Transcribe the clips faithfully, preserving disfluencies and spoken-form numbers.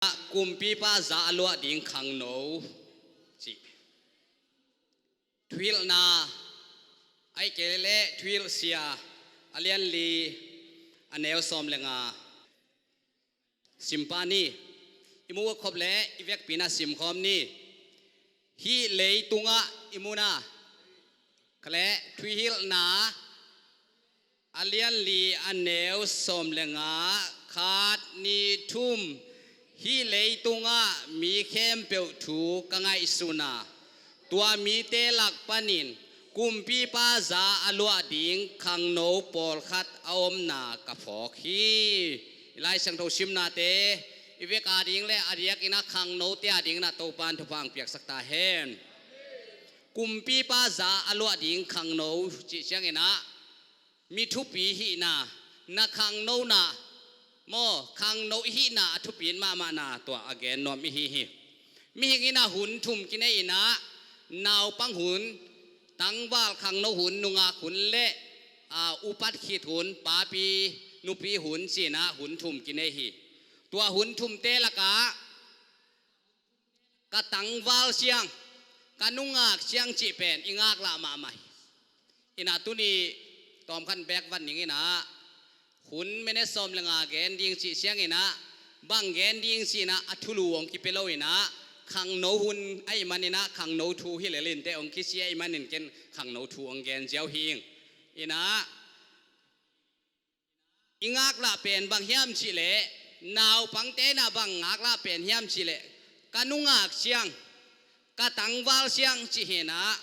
Kumpipa za a luah ding khangno cih thuhilhna, ahih kei leh thuhilhsia a lian li, a neu sawm le nga simpa ni. I mu khop leh i vekpi-in ah simkhawm ni. Hih leitungah i mu na, khat leh thuhilhna a lian li, a neu sawm le nga, khat, nih, thum. Hih leitungah mi khempeuh thu ka ngaihsun a, tua mite lak panin kumpipa za a luah ding khangno pawlkhat a omna ka phawk hi. I Lai Siangtho simnate i vek ading leh a diakin ah khangnote adingin ah Topa'n thupha hong piaksak ta hen. Kumpipa za a luah ding khangno cih ciangin ah mi thupi hihna, na khangnona maw, khangno i hihna a thupi mahmahna tua a gen nuam i hi hi. Mihing in ah hun thum kinei in ah, naupang hun, tangval khangno hun, nungak hun leh, aa, upat khit hun, papi nupi hun ci-in ah hun thum kinei hi. Tua hun thumte lakah ka tangval ciang, ka nungak ciang cih pen i ngaklah mahmah hi. In ah tuni tawmkhat bek van ning in ah, hun minute sawm le nga gen ding cih ciangin ah, bang gen ding ci-in ah a thulu hong kipia lo in ah, khangno hun ahih manin ah khangno thu hi lel inteh hong kici ahih manin ken khangno thu hong gen ziau hi ing. In ah i ngaklah pen bang hiam cih leh, naupangte in ah bang ngaklah pen hiam cih leh, ka nungak ciang, ka tangval ciang cih hi in ah,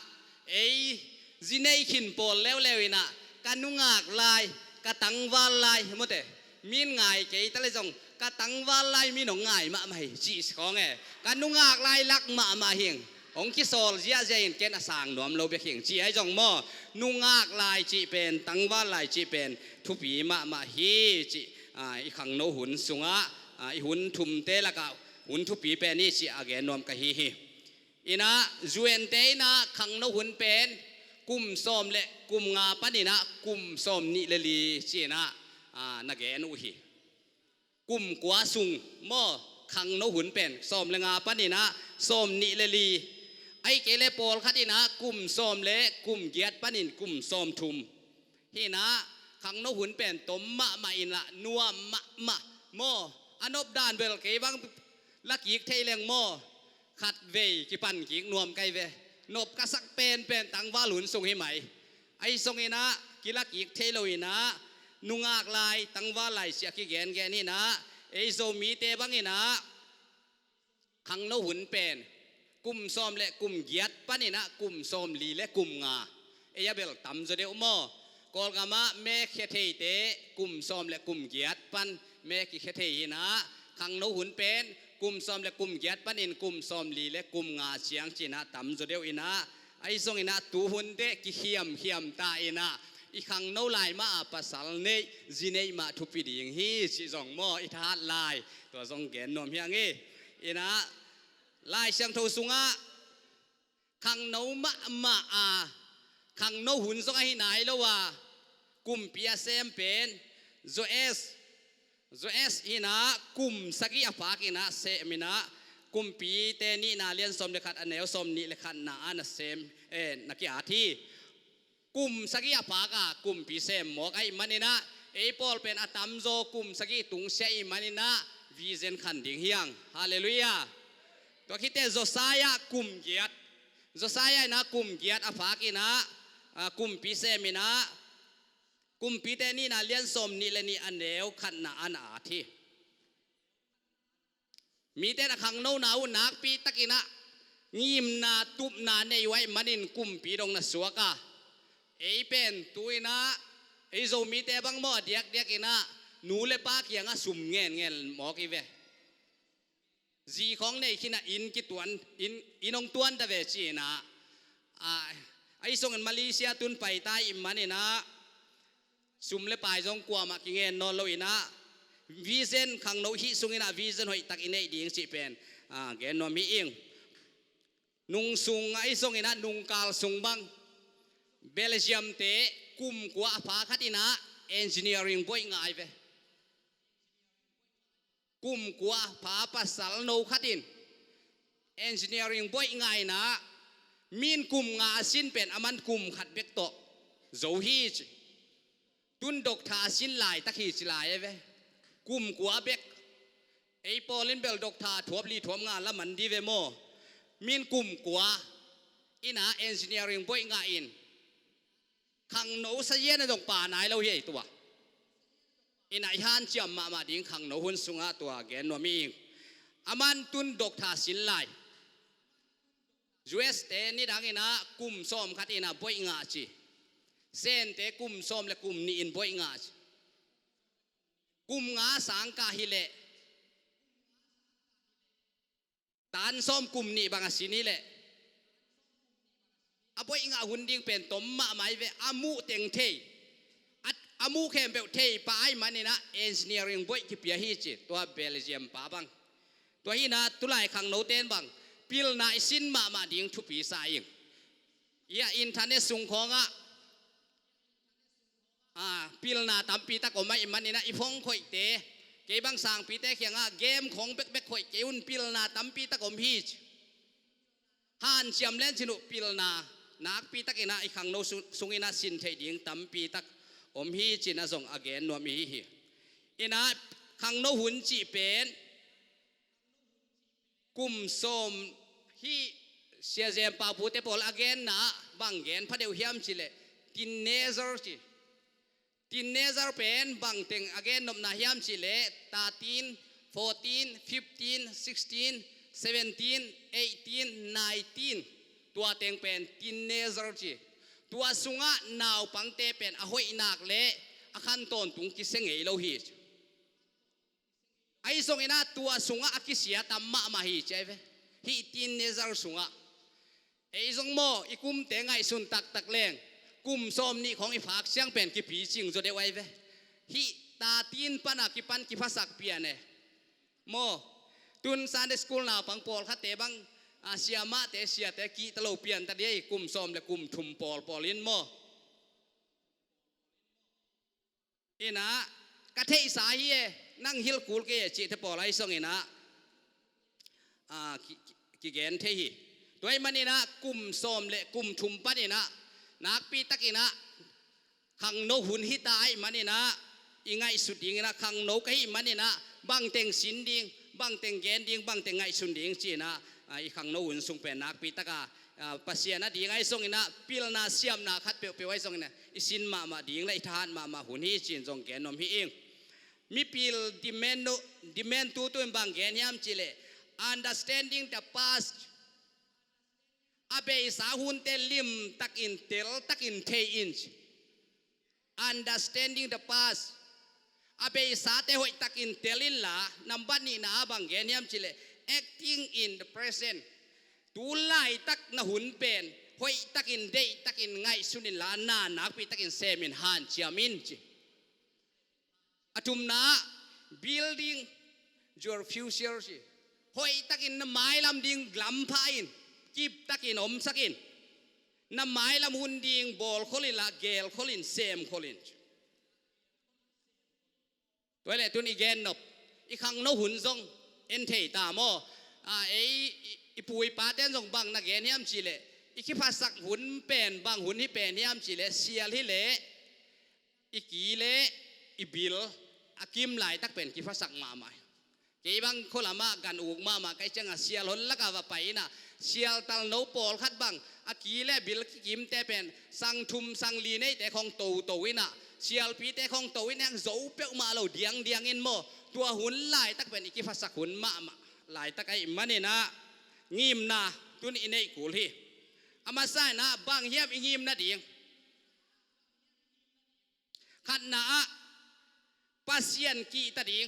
ei zi nei khin pawl leuleu in ah, ka nungak lai, ka tangval lai, mawte, mi'n ngai kei ta leh zong ka tangval lai mi'n hong ngai mahmah hi cih khawng e, ka nungak lai lak mahmah hi ing. Hong kisawl ziahziah in ken a sang nuam lo bek hi ing ci ahi zong maw, nungak lai cih pen, tangval lai cih pen thupi mahmah hi cih, aa, i khangno hun sungah, aa, i hun thumte lakah hun thupi pen hi cih a gen nuam ka hi hi. In ah U N te in ah khangno hun pen kum sawm le kum nga panin ah kum sawm nih le li ci-in ah, aa, na gen uh hi. Kum kua sung maw, khangno hun pen sawm le nga panin ah sawm nih le li, ahih kei leh pawlkhat in ah kum sawm le kum giat panin kum sawm thum. Hi in ah khangno hun pen tom mahmah in ah nuam mahmah maw, a nop dan bel kei bang la kik thei leng maw, khatvei kipan kik nuam ka hi ve. Nop ka sak penpen tangval hun sung hi mai. Ahi zongin ah kila kik thei lo in ah, nungak lai, tangval lai ci-a kigengen in ah, ei Zomite bangin ah khangno hun pen kum sawm le kum giat panin ah kum sawm li le kum nga. Ei a bel tamzaw deuh maw. Kawlgam ah me khia theite kum sawm le kum giat pan me kikhia thei hi in ah, khangno hun pen kum sawm le kum giat panin kum sawm li le kum nga ciang ci-in ah tamzaw deuh in ah, ahi zongin ah tuhun teh kikhiamkhiam ta in ah, i khangno lai mah a pasal neih, zi neih mah thupi ding hi cih zong maw, i thahat lai. Tua zong gen nuam hi ing e. In ah Lai Siangtho sungah khangno mahmah a, khangno hun zong ahi nai lo a, kumpi a sem pen Joas, Joas in ah kum sagih a phak in ah sem in ah, Kumpite nihna lian sawm le khat a neu sawm nih le khatna ah na sem, eh, na ki-at hi. Kum sagih a phak a kumpi sem mawk ahih manin ah, ei pawl pen a tamzaw kum sagih tungsiah ahih manin ah vision khan ding hi hang. Halleluiah. Tua khit teh Josiah kum giat, Josiah in ah kum giat a phak in ah, ah, kumpi sem in ah, Kumpite nihna lian sawm nih le nih a neu khatna ah na at hi. Mite in a khangnona uh nakpi takin ah ngimna tupna nei uh ahih manin kumpi dong na suak a, ei pen tu-in ah ei Zomite bang maw a diakdiakin ah nu le pa kiangah sum ngenngen mawk hi ve. Zi khawng nei khin ah inn kituan, inn, inn hong tuan ta ve ci-in ah, ah, ahi zongin Malaysia tun pai ta ahih manin ah sum le pai zong kuamah kingen nawn lo in ah, vision khangno hih sungin ah vision hoihtak i neih ding cih pen, ah, gen nuam hi ing. Nung sung ahi zongin ah nungkal sung bang Belgium-te kum kua a pha khat in ah engineering buaih ngai ve. Kum kua pha pasal no khat in engineering boih ngah in ah, min kum nga a sin pen aman kum khat bek tawh zo hi ci. Tun doctor a sin laitak hi ci lai e ve. Kum kua bek. Ei pawl in bel doctor thuap li thuap nga la man di ve maw. Min kum kua in ah engineering boih ngah in, khangno sazian a dong pa nai lo hi ei tua. In ah i hanciam mahmah ding khangno hun sungah tua gen nuam hi ing. Aman tun doctor sin lai. U S te nidang in ah kum sawm khat in ah boih ngah ci. Sente kum sawm le kum nih in boih ngah ci. Kum nga sang kah hi leh, tan sawm kum nih bang a sin hi leh, a boih ngah hun ding pen tom mahmah hi ve. A muh teng thei, a, a muh khempeuh thei pa ahih manin ah engineering boih kipia hi ci. Tua Belgium pa bang. Tua hi in ah tulai khangno ten bang pilna i sin mahmah ding thupi sa ing. Ia internet sung khawngah a, pilna tampi tak om ahih manin ah i phone khoihte, kei bang sangpite kiangah game khawng bekbek khoih kei un, pilna tampi tak om hi ci. Hanciam len cin uh, pilna nakpi tak in ah i khangno su-, sung in ah sin theih ding tampi tak om hi ci-in ah zong a gen nuam i hi hi. In ah khangno hun cih pen kum sawm hi. Sia Zem Pau pute pawl a genna ah bang gen pha deuh hiam cih leh teenager ci. Teenager pen bang teng a gen nopna hiam cih leh thirteen, fourteen, fifteen, sixteen, seventeen, eighteen, nineteen. Tua teng pen teenager ci. Tua sungah naupangte pen a hoih nak leh a khan tawntung kisia ngei lo hi ci. Ahi zongin ah tua sungah a kisia tam mahmah hi ci ahi ve. Hih teenager sungah. Ei zong maw, i kumte ngaihsun taktak leng kum sawm nih khawng i phak siang pen kipicing zaw deuh ahi ve. Hih thirteen pan a kipan kiphasak pian e. Maw, tun Sunday school naupang pawlkhatte bang, a, siamahte, siate kihta lo pian ta dih ahi, kum sawm le kum thum pawlpawl in maw. In ah, ka theihsa hi e, nang hilh kul kei e cihte pawl ahi zongin ah, a, ki, ki, kigen thei hi. Tua ahih manin ah kum sawm le kum thum panin ah nakpi takin ah khangno hun hi ta ahih manin ah, i ngaihsut dingin ah, khangno ka hih manin ah bang teng sin ding, bang teng gen ding, bang teng ngaihsun ding ci-in ah, a, i khangno hun sung pen nakpi taka, a, Pasian a ding ahi zongin ah, pilna siamna khat peuhpeuh ahi zongin ah, i sin mahmah ding le i thahat mahmah hun hi ci-in zong gen nuam hi ing. Mipil demand, demand tutu in bang gen hiam cih leh, understanding the past. A beisa hunte limtakin, teltakin thei in ci. Understanding the past. A beisate hoihtakin tel inla, nambat nihna ah bang gen hiam cih leh, acting in the present. Tu laitak na hun pen hoihtakin, deihtakin ngaihsun inla, na nakpi takin sem in, hanciam in ci. A thumna ah, building your future ci. Hoihtakin na mailam ding lam pha in, kiptakin omsak in. Na mailam hun ding bawlkhol inla, gelkhol in, semkhol in. Tua leh tun i gen nop, i khangno hun zong en thei ta maw. A, ei, i, i pu i paten zong bang na gen hiam cih leh, i kiphasak hun pen bang hun hi pen hiam cih leh, sial hi leh, i ki le i bil a kim laitak pen kiphasak mahmah. Kei bang khualamah gan uk mahmah ka hih ciangah sial hon lakah va pai in ah, sial talno pawlkhat bang a ki le a bil kikimte pen sang thum sang li neite khawng toto in ah, sialpite khawng to in ah, zo peuhmah lo diangdiang in maw. Tua hun laitak pen i kiphasak hun mahmah laitak ahih manin ah, ngimna tun i neih kul hi. A masa in ah bang hiam i ngimna ding? Khatna ah, Pasian kihta ding.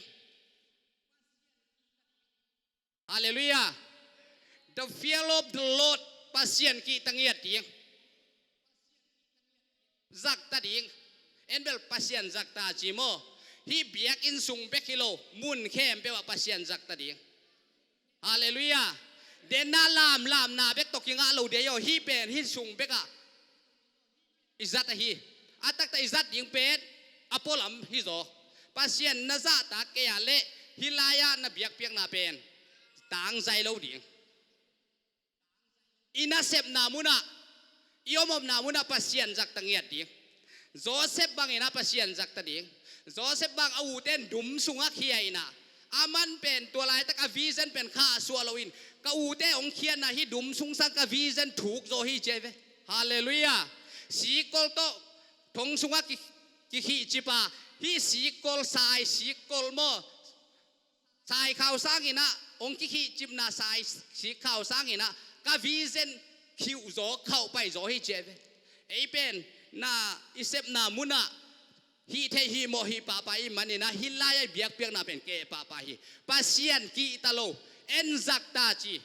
Halleluiah. The fear of the Lord, Pasian kihta ngiat ding. Zakta ding. En bel Pasian zakta ci maw. Hih biakinn sung bek hi lo, mun khempeuh ah Pasian zakta ding. Halleluiah. Denah lamlamna bek tawh kingah lo ding aw, hih pen hih sung bekah i zat ahi. A taktak i zat ding pen a pualam hi zaw. Pasian na zahtak kei a leh Hih lai-ah na biakpiakna pen tangzai lo ding. I nasepna munah, i omomna munah Pasian zakta ngiat ding. Joseph bangin ah Pasian zakta ding. Joseph bang a ute in dum sungah khia in ah, aman pen tua laitak a vision pen khahsuah loin, ka ute hong khiatna hih dum sung sang ka vision thuk zaw hi ci ahi ve. Halleluiah. Sikkol tawh thong sungah ki, kikhihcip a, hih sikkol, sai sikkol maw, saikhau sangin ah, hong kikhihcipna sai sikkhau sangin ah, ka vision khiuh zaw, khauh pai zaw hi ci ahi ve. Ei pen na, i sepna munah hih theih hih mawh hih pahpah i hih manin ah, hih lai-ah i biakpiakna pen keh pahpah hi. Pasian kihta lo, en zakta ci.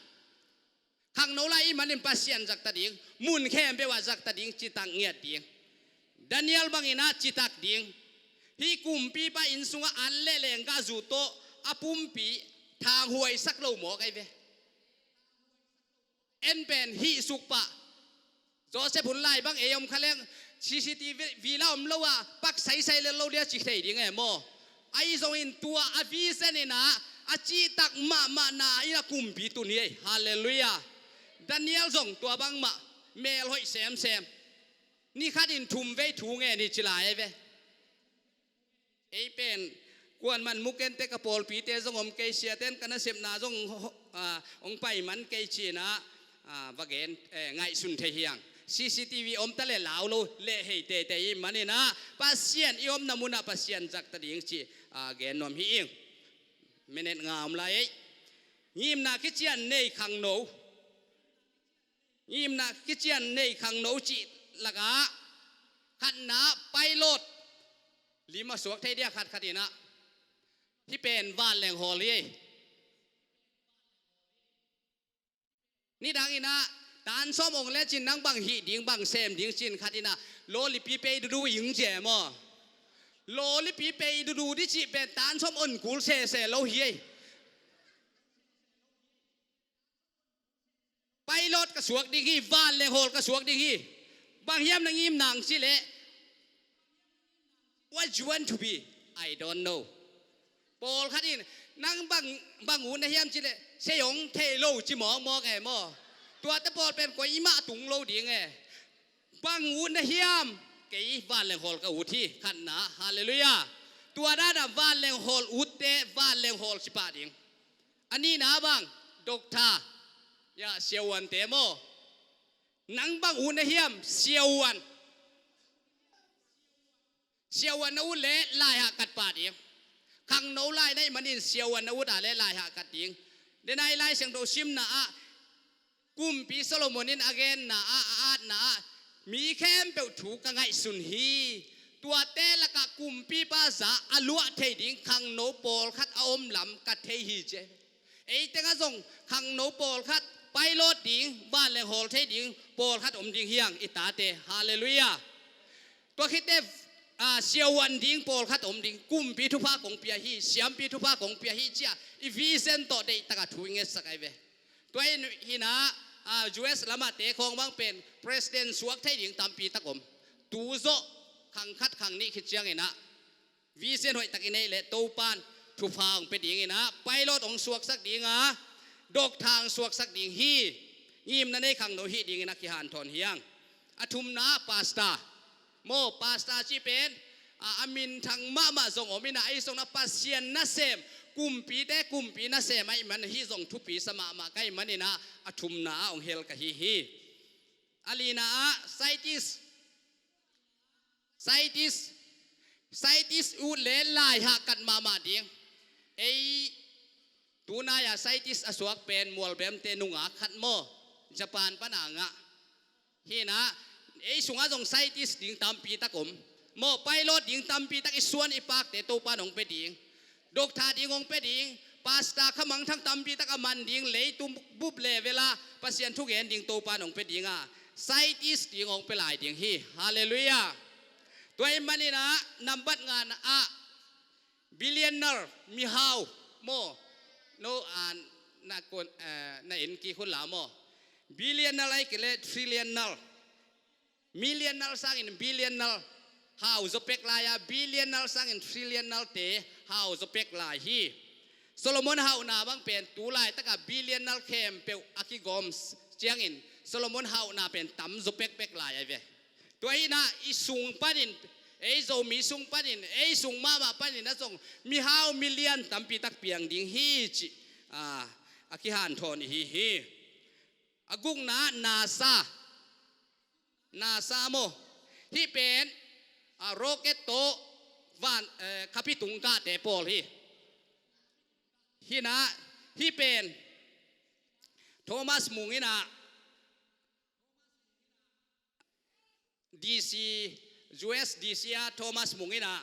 Khangno lai i hih manin Pasian zakta ding, mun khempeuh ah zakta ding, citak ngiat ding. Daniel bangin ah citak ding. Hih kumpipa inn sungah an le lenggahzu tawh a pumpi thanghuaisak lo mawk ahi ve. En pen hih suk pah. Joseph hun lai bang ei om kha leng, C C T V la om lo a, pak saisai le lo dia ci thei ding e maw. Ahi zongin tua a vision in ah, a cihtak mahmahna in ah kumpi tun hi ei. Halleluiah. Daniel zong tua bangmah, mel hoih semsem. Ni khatin thum vei thu ngen hi ci lai ahi ve. Ei pen kuaman mukente, ka pawlpite zong om kei, siaten ka nasepna zong ho-, ah, hong pai man kei ci-in ah, ah, va gen, eh, ngaihsun thei hi hang. C C T V om ta le lau lo leh hei teitei i hih manin ah, Pasian i omna munah Pasian zakta ding ci, ah, gen nuam hi ing. Minute nga om lai ei. Ngimna kician nei khangno. Ngimna kician nei khangno cih lakah, khatna, pilot. Lim a suak thei dia khatkhat in ah. Hih pen vanleng hawl hi. Nidang in ah, tan sawm hong lecin nang bang hih ding, bang sem ding ci-in khat in ah, lawlipi pei dudu ing ci e maw. Lawlipi pei dudu ding cih pen tan sawm hong kul sese lo hi. Pilot ka suak ding hi, vanleng hawl ka suak ding hi. Bang hiam na ngim nang cih leh, what you want to be? I don't know. Pawlkhat in, nang bang, bang ut na hiam cih leh, sei hong thei lo ci mawkmawk e maw. Tuate pawl pen koi mah tung lo ding e. Bang ut na hiam, kei vanleng hawl ka ut hi, khatna, halleluiah. Tua dan a vanleng hawl utte, vanleng hawl ci pah ding. A nihna bang, doctor, ya, siavuante maw. Nang bang ut na hiam, siavuan. Siavuan na ut leh laihahkat pah ding. Khangno lai na hih manin siavuan na ut a leh laihahkat ding. Denai Lai Siangtho simna ah, Kumpi Solomon in a genna ah, a atna ah, mi khempeuh thu ka ngaihsun hi. Tuate lakah kumpipa za a luah thei ding khangno pawlkhat a om lam ka thei hi ci e. Ei tengah zong khangno pawlkhat, pilot ding, vanleng hawl thei ding pawlkhat om ding hi hang i tate. Halleluiah. Tua khit teh, ah, siavuan ding pawlkhat om ding, kumpi thupha kong pia hi, siampi thupha kong pia hi ci-a i vision tawh deihtakah thu i ngetsak ahi ve. Tua hi in ah, ah, U S lamah te khawng bang pen president suak thei ding tampi tak om. Tu zawh khang khat khang nih khit ciangin ah, vision hoihtak i neih leh Topan thupha hong pia ding in ah, pilot hong suaksak ding a, doctor hong suaksak ding hi. Ngimna nei khangno hih ding in ah kihanthawn hi hang. A thumna, pastor. Maw, pastor cih pen, a, a minthang mahmah zong om in ah, ahi zongin ah Pasian nasem, kumpite kumpi nasem ahih man hih zong thupi sa mahmah ka hih manin ah, a thumna ah hong hel ka hi hi. A lina ah, scientist. Scientist, scientist ut leh laihahkat mahmah ding. Ei, tunai-a scientist a suak pen mualbemte nungak khat maw, Japan pan a ngah. Hi in ah, ei sungah zong scientist ding tampi tak om. Maw, pilot ding tampi tak i suan i pakte Topan hong pia ding. Doctor ding hong pia ding, pastor kha mangthang tampi tak a man ding, leitung bup level ah Pasian thugen ding Topan hong pia ding a, scientist ding hong pia lai ding hi. Halleluiah. Tua ahih manin ah, nambat ngana ah, billionaire, mihau maw. No, ah, na kon, eh, na en kik hun la maw. Billionaire ahih kei leh trillionaire. Millionaire sangin billionaire hau zaw pek lai a, billionaire sangin trillionaire-te hau zaw pek lai hi. Solomon hauhna bang pen tu laitaka billionaire khempeuh a kigawm ciangin Solomon hauhna pen tamzaw pekpek lai ahi ve. Tua hi-in ah i sung panin, ei Zomi sung panin, ei sung mahmah panin ah zong mihau milian tampi tak piang ding hi cih a kihanthawn i hi hi. A gukna, NASA. NASA maw? Hih pen a rocket tawh van, eh, khapi tung kahte pawl hi. Hi-in ah hih pen Thomas Mung in ah D C, U S D C ah Thomas Mung in ah,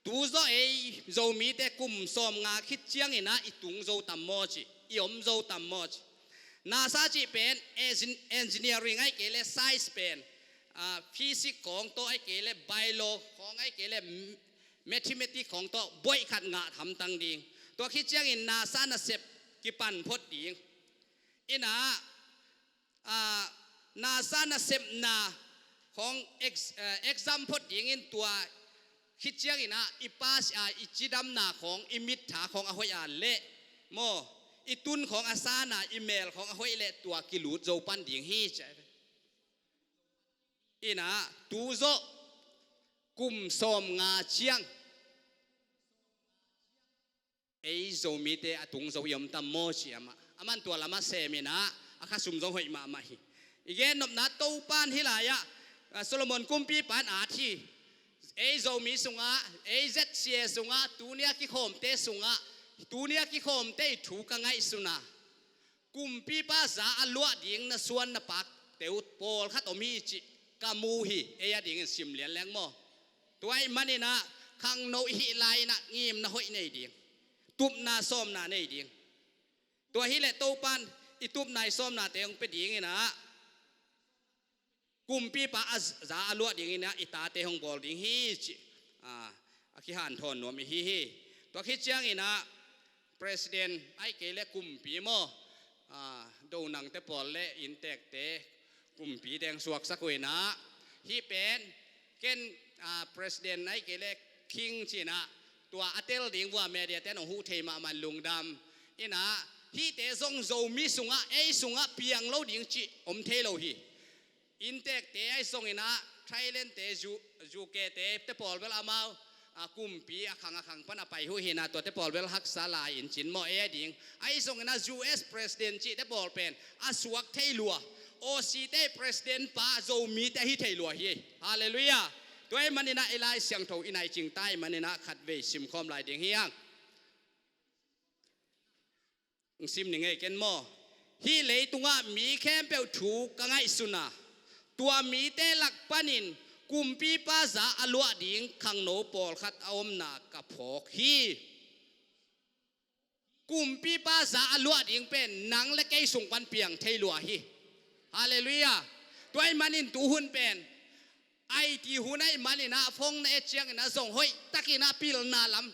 tu zawh ei Zomite kum sawmnga khit ciangin ah i tung zo tam maw ci, i om zo tam maw ci. NASA cih pen engin-, engineering ahih kei leh science pen, ah, physics khawng tawh ahih kei leh biology khawng ahih kei leh mathematics khawng tawh boih khat ngah hamtang ding. Tua khit ciangin NASA nasep kipan phot ding. In ah, ah, NASA nasepna khawng ex-, eh, exam phot dingin tua khit ciangin ah i pass a, i cidamna khawng, i mittha khawng a hoih a leh maw, i tun khawng a san a, i mel khawng a hoih leh tua kilut zo pan ding hi ci. In ah tu zawh kum sawmnga ciang ei Zomite a tung zo i om tam maw ci amah. Aman tua lamah sem in ah a khasum zong hoih mahmah hi. I gennopna Topan hih lai-ah, ah, Solomon kumpipa in at hi. Ei Zomi sungah, ei Z C A sungah, tuni-a kikhawmte sungah, tuni-a kikhawmte i thu ka ngaihsun a, kumpipa za a luah ding na suan na pakte uh pawlkhat om hi cih ka mu hi, ei a dingin sim lian leng maw. Tua ahih manin ah khangno i hih lai-in ah ngimna hoih nei ding, tupna sawmna nei ding. Tua hi leh Topan i tupna i sawmnate hong pia dingin ah kumpipa a za a luah dingin ah i tate hong bawl ding hi cih, ah, a kihanthawn nuam i hi hi. Tua khit ciangin ah president ahih kei leh kumpi maw, ah, donangte pawl le inntekte, kumpite hong suaksak uh in ah, hih pen ken, ah, president ahih kei leh king ci-in ah tua a tel ding vua mediate in hong huh thei mahmah in lungdam. In ah hihte zong Zomi sungah, ei sungah piang lo ding cih om thei lo hi. Inntekte ahi zongin ah, Thailandte, U-, U K te, te pawl bel amau, a, kumpi a khang a khang pan a pai uh hi-in ah, tuate pawl bel haksa lai-in cin maw, ei a ding. Ahi zongin ah U S president cihte pawl pen a suak thei lua. Aussie te president pa Zomite hi thei lua hi. Halleluiah. Tua ahih manin ah i Lai Siangtho i nai cing ta ahih manin ah khatvei simkhawm lai ding hi hang. Sim ning ei ken maw. Hih leitungah mi khempeuh thu ka ngaihsun a, tua mite lak panin kumpipa za a luah ding khangno pawlkhat a omna ka phawk hi. Kumpipa za a luah ding pen nang le kei sung pan piang thei lua hi. Halleluiah. Tua ahih manin tuhun pen I T hun ahih manin ah phone na et ciangin ah zong hoihtakin ah pilna lam,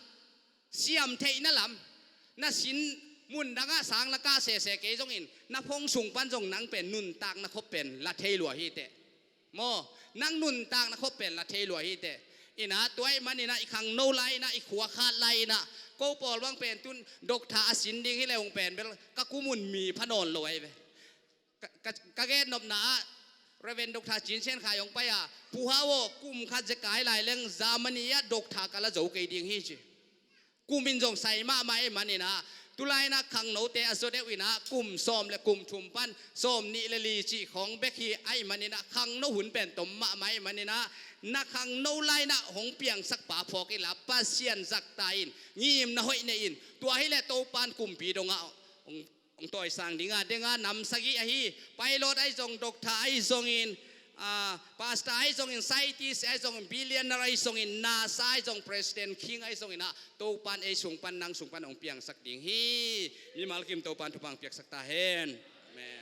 siam theihna lam, na sin mundangah sang na kah sese kei zongin na phone sung pan zong nang pen nuntakna khop pen la thei lua hi teh. Maw, nang nuntakna khop pen la thei lua hi teh. In ah tua ahih manin ah i khangno lai-in ah, i khua khat lai-in ah, ko pawl bang pen tun doctor a sin ding hi leh hong pen bel ka kum un mi pha nawn lo ahi ve. Ka, ka, ka gennopna ah Reverend Doctor Cin Sian Khai hong pai a, Pu Hau aw, kum khat zekai lai leng Germany ah doctor ka la zo kei ding hi ci. Kum in zong sai mahmah ahih manin ah, tulai-in ah khangnote a zaw deuh in ah kum sawm le kum thum pan sawmnih le li cih khawng bek hi ahih manin ah, khangno hun pen tom mahmah ahih manin ah, na khangno lai-in ah hong piangsak pa phawk inla, Pasian zahtak in, ngimna hoih nei in. Tua hi leh Topan kumpi dongah hong hong tawisang ding a, deng a nam sagih ahi, pilot ahi zong, doctor ahi zongin, ah, pastor ahi zongin, scientist ahi zongin, billionaire ahi zongin, NASA ahi zong, president, king ahi zongin ah, Topan ei sung pan, nang sung pan hong piangsak ding hi. Mimal kim Topan thupha hong piaksak ta hen. Amen.